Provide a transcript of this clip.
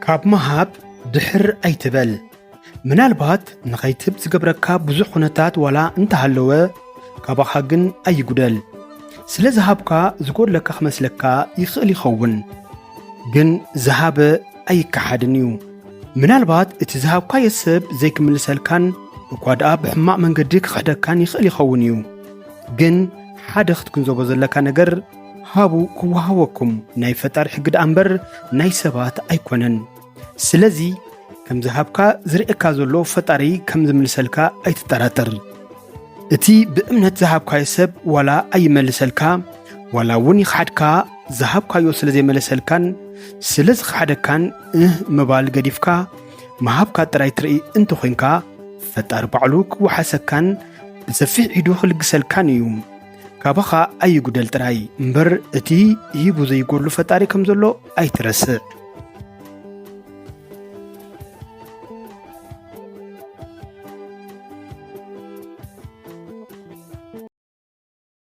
ካብ ምሃብ ድሕር ኣይትበል። ምናልባት ንኸይትህብ ዝገብረካ ብዙሕ ኩነታት ዋላ እንተሃለወ፣ ካባኻ ግን ኣይጉደል። ስለ ዝሃብካ ዝጎድለካ ክመስለካ ይኽእል ይኸውን፣ ግን ዝሃበ ኣይከሓድን እዩ። ምናልባት እቲ ዝሃብካዮ ሰብ ዘይክምልሰልካን እኳ ደኣ ብሕማቕ መንገዲ ክኽሕደካን ይኽእል ይኸውን እዩ። ግን ሓደ ክትግንዘቦ ዘለካ ነገር፣ ሃቡ ክወሃበኩም፣ ናይ ፈጣሪ ሕጊ ደኣ እምበር ናይ ሰባት ኣይኮነን። ስለዚ ከም ዝሃብካ ዝርእየካ ዘሎ ፈጣሪ ከም ዝምልሰልካ ኣይትጠራጠር። እቲ ብእምነት ዝሃብካዮ ሰብ ዋላ ኣይመልሰልካ፣ ዋላ እውን ይኽሓድካ፣ ዝሃብካዮ ስለ ዘይመለሰልካን ስለ ዝኽሓደካን እህ ምባል ገዲፍካ ምሃብካ ጥራይ ትርኢ እንተኾይንካ፣ ፈጣሪ ባዕሉ ክወሓሰካን ብሰፊሕ ኢዱ ክልግሰልካን እዩ። ካባኻ ኣይጉደል ጥራይ እምበር፣ እቲ ሂቡ ዘይጎድሉ ፈጣሪ ከም ዘሎ ኣይትረስዕ።